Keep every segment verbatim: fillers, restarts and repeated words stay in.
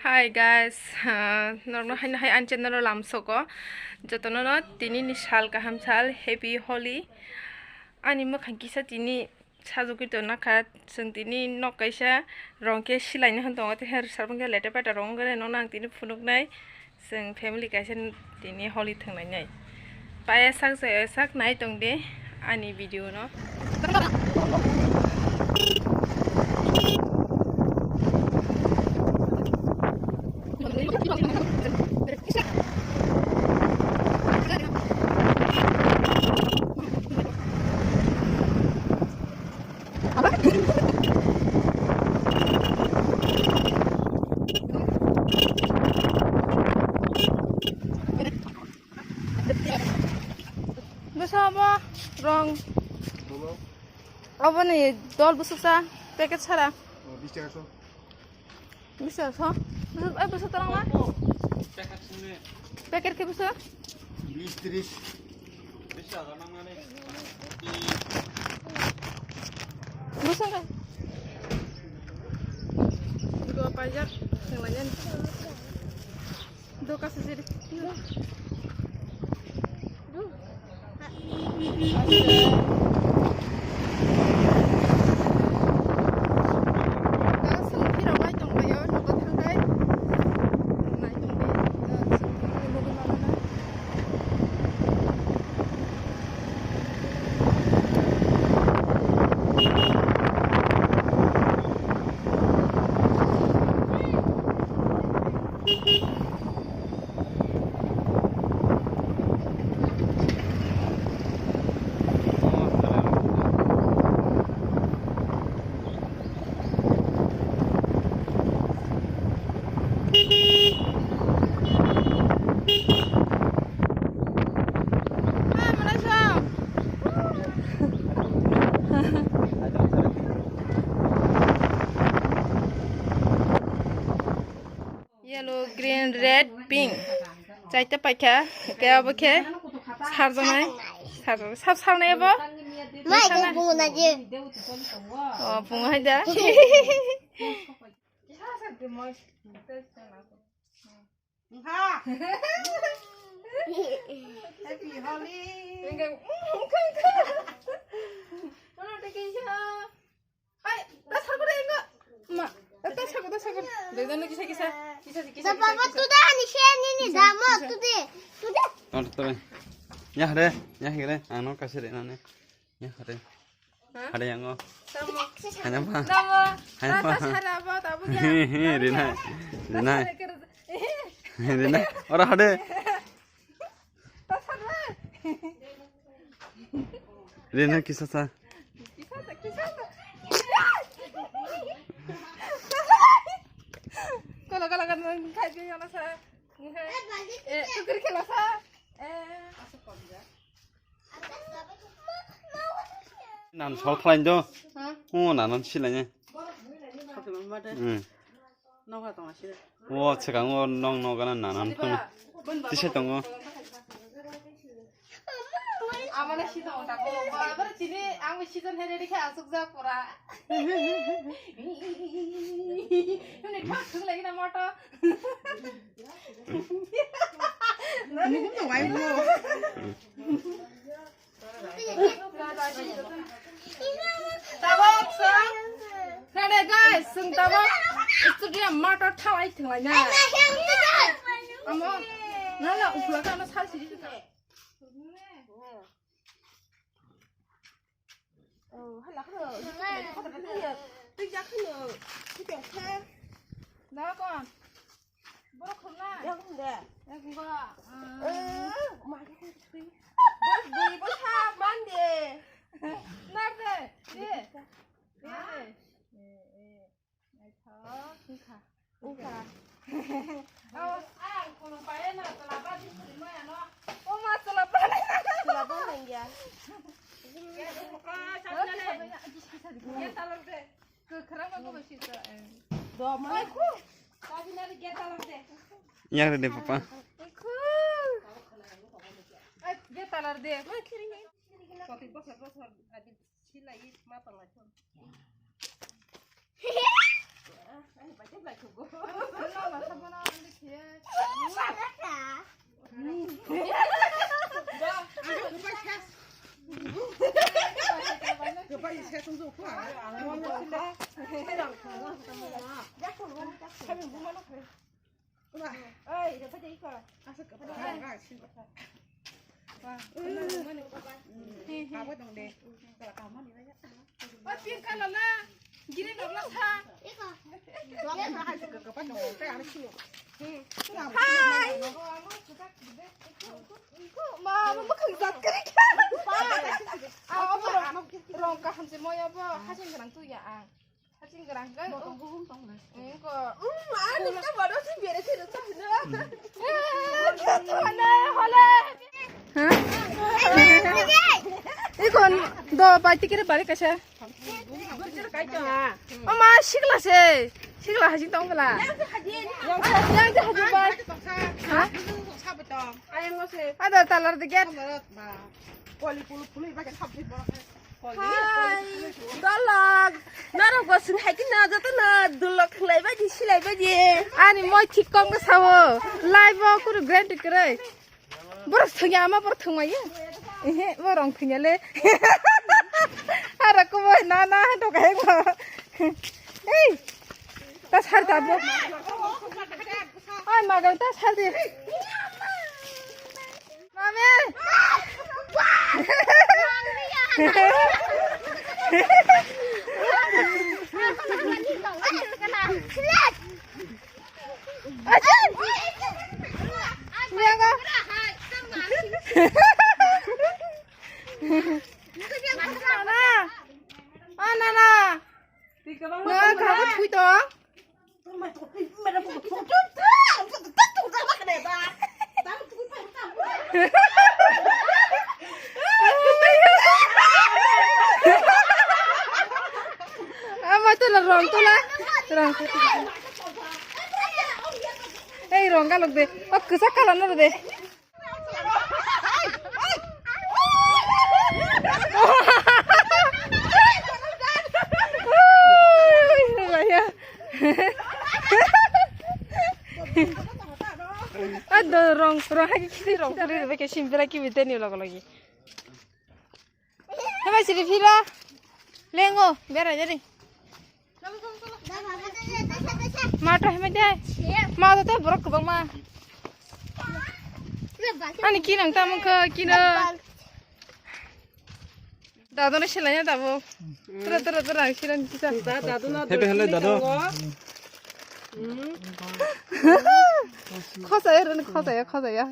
Hi guys, ah, norokno haino hai ani channel o lamsoko. Jotono no tini ni sal kaham sal, happy Holi. Ani mwkhang kisa tini sajugwi tongna kha, chwng tini nok kaisa rong khe silaina hwn tongo, tei hai rwsarbo wngkhe leta peta rong wngkhe, nono ang tini phunuknai. Chwng family kaisa tini Holi thwnglainai. Paya sak jaya sak nai tong de ani video no. Bwsa obo rong. Obo ni dol bwswksa packet sara. Bwsa so. Bwsa, ai bwsa torang ma? Packet khe bwsa? Bis tris. Bwsa khe. Dua pajar, yang lain. Dua kasih sih. Yellow, green, red, pink. Chaita paikha, ke abo khe sarjonai. Sarjonai. Sab sarnai abo? Mai khe bungo na je. Oh, bungo hai da. Happy Holi. Engkau, mm, engkau, engkau. Mana dikit ya? Hai, tas aku deh, enggak. Ma, tas aku, tas aku. Deh, deh, kisa, kisa. Kisa, kisa, kisa, kisa. Papa, tu dah, ni sini, ni, damo, tu deh. Tu deh. Tor, tor. Ya, deh. Ya, deh. Ano kasih deh, nane. Ya, deh. Hade yango. Tamo. Hanya pa. Tamo. Hanya pa. Tata sara ba, tamo ya. Rina. Rina. Rina. Ora hade. Tata sara. Rina kisa sa. Kisa sa, kisa sa. Kala, kala, kala, kai bi yana sa. Eh, tukur kela sa. Eh, asuk kom ya. Nan sol khlain do. Ha? O nanan silaine. Sati mama de. Hmm. Noga tong asire. O chikang o nong noga na nanan thang. Tise tongo. Amane si tongo tako. Barabar chini ang si ton here dikhe asuk ja pora. Ini thak thak lagi na moto. Nani to wai mo. Tabok, sir. Nade, guys, sung tabok. Studio motor thawai thwnglaina. Amo, nala ukla ka no sal siri ka. Oh, hala ka. Tui jak khano. Tui jak kha. Na kon. Borok khorna? Yakung de. Yakung ba. Eh, ma ke tui. Bos bui bos ha man de. Nar de. De. De. Eh, eh. Naithok wngkha. Wngkha. Oh, ang khulum paye na, chwla ba di khulum maya no. Oh, ma chwla ba nai. Chwla ba nai ya. Ya, ko ko sa na le. Ya, talor de. Kwkhwrang ba kwbai swijak, eh. Doma. Oi, khu. Tabinari gate talar de. Yang rede, papa. Khu. Ai, gate talar de. Mai khiri ni. Soti bosor bosor adi silai ma pangai thon. Ani baca baca go. Hai. Ma, ma, ma, kang zat kari kha. Ah, obo rong, rong kaham se moya bo, haching kerang tu ya ang. Haching kerang kan. Bo tong, bo hum tong le. Engko. Hmm, ani ta bodo si bere si rasa hina. Eh, tu mana, hole. Hah? Ikon do pai tikere balik kasa. O ma, sikla se. Sikla hajing tong bela. Yang se hajing bai. Ha? Ada talar de get. Hai, dalak. Narok go sing hai kina joto na dulok khlai bai di, silai bai di. Ani moi thik kong ko sawo. Live o kuru guarantee kre. Borok thwngya ama borok thwngmaya. Ehe, borok thwngya le. Ara kubo na na dokai bo. Hey. Ta sar ta bo. Ai magal ta sar di. Mami. Nana. O nana. Nana, kha thui to. Ama tula rong tula. Rong. Ei, rong galok de. O kwchak kalar no de. Ado rong rong hai kiri rong kiri rong ke simpra ki bete ni log lagi. Hema siri phira. Lengo bera jari. Mata hema dai. Ma to te borok kwbangma. Ani kinang tamo kha kino. Dado no silai na dabo. Tura tura tura ang siran kisa. Hepe hele dado. Khosaya run khosaya khosaya.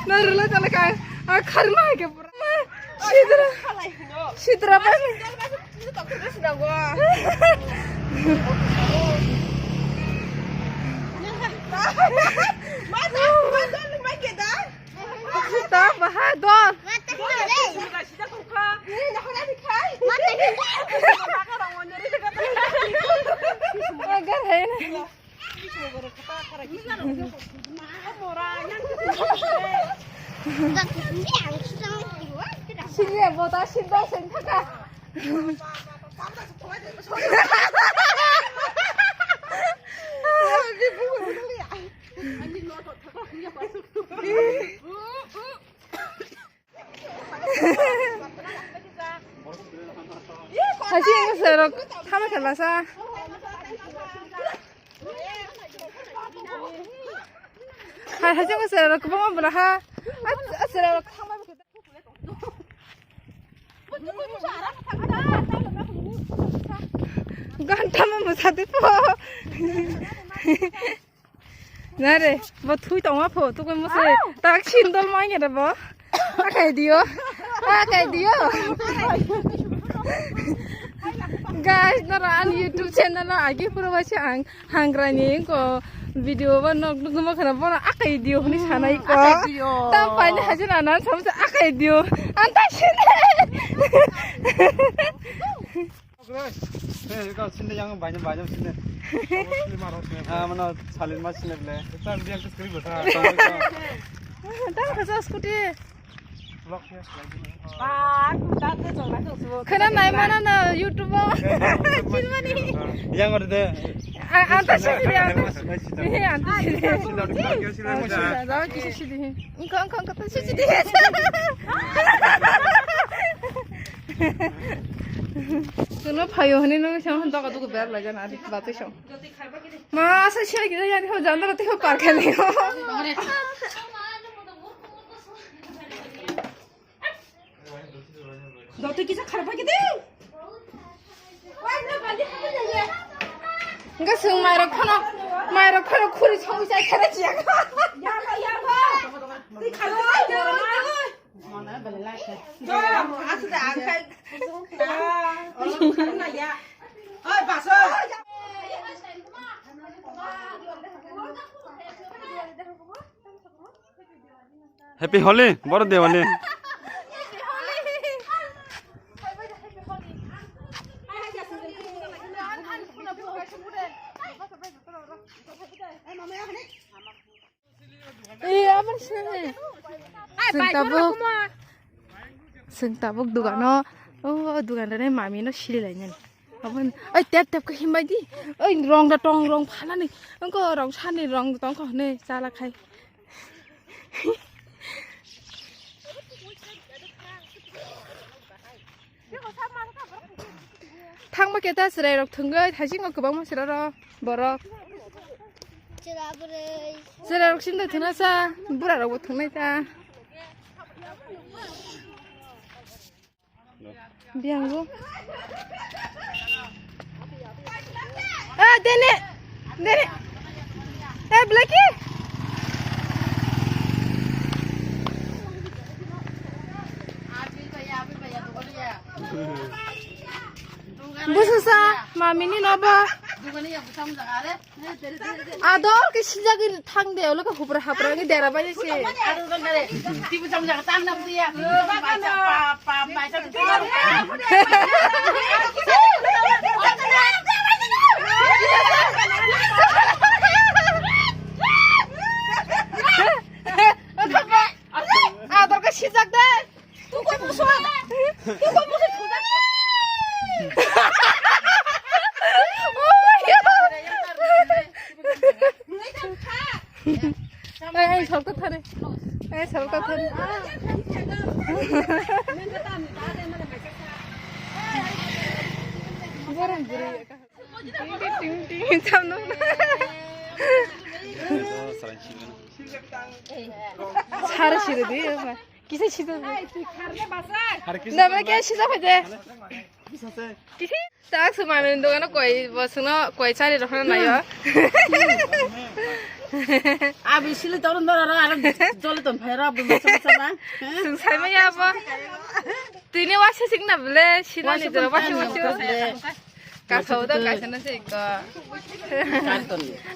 Narwla tala ka a kharma ke pura. Sidra. Sidra pa. Ta bahai dor. Agar hai na. Sini ya, bota sini dong, sini thaka. Hachi ang serok thama khala sa. Hai hachi ang serok kwbangma bwla ha. Serok thama. Gantama bwsa de po. Nare, bo thui tongma pho, tukui musi. Tak sindol manya de bo. Akai dio. Ah, kaidio. Guys, nara an YouTube channel o agi pura wacha ang hangrani ko video ba nok nok ma khana bono akai dio hini sanai ko. Akai dio. Tam pani hajin anan samsa akai dio. Anta sini. Hey, kau sini yang banyak banyak sini. Kamu sini marah sini. Ah, mana salin mas sini le. Tam dia ke sekali bata. Tam kasa scooty. Khana nai mana na YouTube o. Chilmani. Yang ada deh. Anta sini anta. Anta sini. Anta sini. Engkau engkau engkau sini. Kuno phayo hini nung sama doka doka ber lai jana adi batu song. Ma sa sila kita yang ho janda rati ho park ni ho. Dote kisa kharpa kide. Enggak sung mairok phano mairok phano khuri song sai khara chiya. Ya ya ya. Ti khara. Happy Holi, boro Diwali. Chwng tabuk, chwng tabuk dugano, o dugano mami no sili lainani. Aboni, oi tep tep khe himbai di, oi rong da tong rong phalani, wngkha rong sani rong tongkha hwnwi chala khai. Thangma khe ta chwrairok thwngwi thaisingo kwbangma chwrairok borok. Chwra bwrwi. Chwrairok sini thwngna cha, burarokbo thwngnai ta. Biyango. Ah, dene. Dene. Eh, Blacky. Bususa, mamini nobo. Ador ke sijagin thangde, ulo ke hupra hapra ni dera bai se. Ador ke sijak de. Tukoi muso. Tukoi muso thujak. Ai, ai, salka thani. Ai, salka thani. Borong borong. Ting, ting, ting, ting, ting, ting. Sara siri di, apa? Kisa sida. Nama kya sida paje? Kisi tak semua mendung ano koi bosno koi cari rohana nayo. Abi sili torun doro aro jole ton phairo abi masa masa na. Sung sai maya apa? Tini wasi sing na bele sila ni doro wasi wasi. Kasau da kaisa na se ko.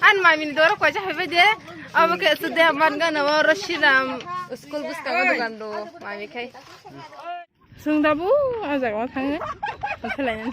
An mami ni doro kwacha hebe de. Abo ke su de man ga na ro shiram school bus ka dukan do mami khai. Sung da bu a jaga ma thang. Khalai na.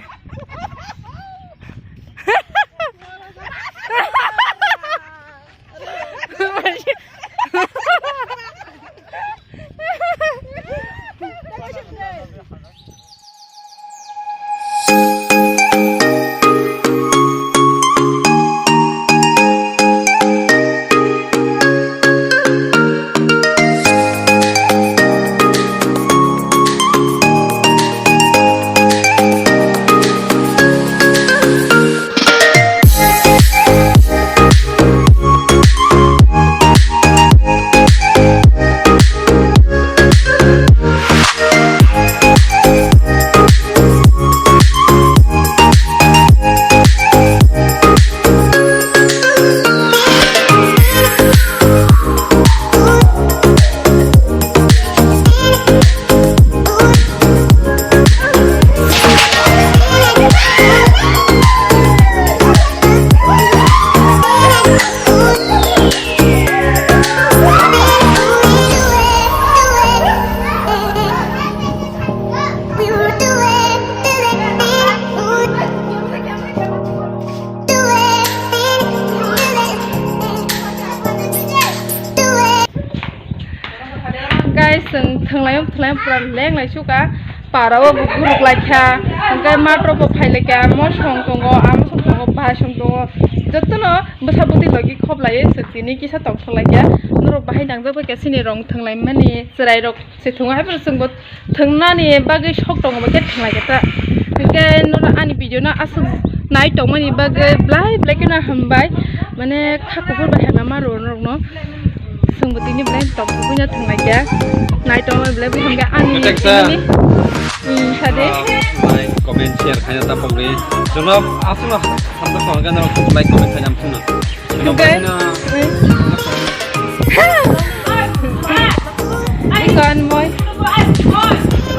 Pura leng lai suka, para o bo guruk lai kha, hwnkhe matro bo phai lai kha, mosong tongo, amosong tongo, bahai song tongo, jotono bwsa bwtwi logi khop laiwi swk tini kisa tong thok lai kha. Norok bahai nangjak bai kha chini rong thwng lai mani chwrai rok se thwngo, hai phano chwngbo thwngnani bagwi sok tongo, bo khe thwnglai khe ta. Hwnkhe norok ani video no aswk nai tongmani bagwi belai belai kheno hambai, mane kha kuphur bai hamya ma rw norokno. Chwngbo tini belai tongthok wngya thwnglai khe. Nai tongmani belai bwsang khe ani Muchak sa. Tini, hmm, sadi. Ah, like, comment, share khaina ta pogri. Jono aswkno hamjak tongkhe norok like, comment khaina amswkno. Jono Okay. Baino Ikon moi.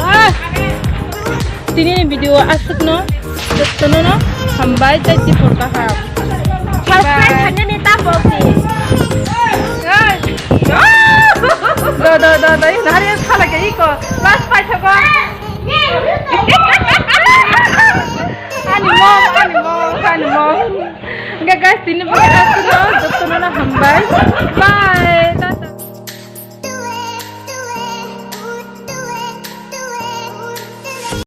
Ah. Tini ni video aswkno jotono no hambai tei tei por kaham. Subscribe Bye. Khainani ta pogri. Do do do do, ini hari yang salah kayak iko. Last fight apa? Ani mom, ani mom, ani mom. Enggak guys, tini bukan aku no, jotono no hambai. Bye.